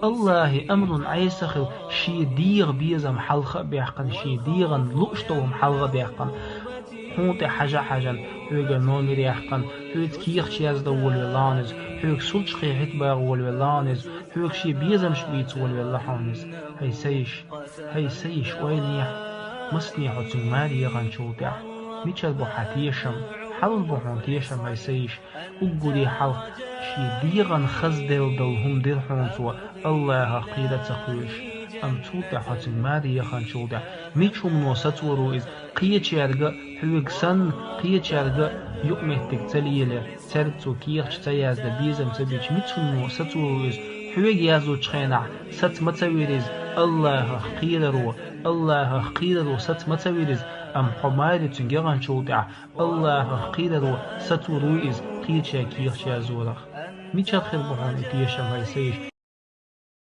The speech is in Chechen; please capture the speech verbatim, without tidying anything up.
Аллахьи амрун Ӏеса хила, шен дегӀан безам хьалха а баьккхина, шен дегӀан лууш долу хӀума хьалха а баьккхина. Хьуна тӀе хьажа-хьажан, хьоьгара номер яьккхина, хьоьца кехаташ яздан волавелла хьуна иза, хьоьга сурташ хьехийта багӀа волавелла хьуна иза, хьоьга шен безамаш бийца волавелла хьуна иза. ХӀай са йиша, хӀай са йиша, ойла ехьа, масане хьо цуьнга маре яханчул тӀаьхьа? Мичара бу хьан тешам? Хьалха бу хьуна тешам, хӀай са йиша? Уггаре хьалха шен дегӀан хазделла долу хӀума дира хьуна цо, Аллахьах кхера а ца кхоьруш. Амма цул тӀаьхьа хьо цуьнга маре яханчул тӀаьхьа, мича хӀумано сацор ву иза, кхечаьрга а, хьоьга санна, кхечаьрга а юкъаметтиг ца лелира, цаьрга цо кехаташ ца яздан, безам ца бича, мича хӀумано сацор ву иза, хьоьга яздечу хенахь саца ма ца вира иза, Аллахьах кхераро, Аллахьах кхераро саца ма ца вира иза, амма хьо маре цуьнга яханчул тӀаьхьа, Аллахьах кхераро сацор ву иза, кхечаьрга кехаташ яздарах. Мичара хир бу хьуна и тешам, хӀай са йиша?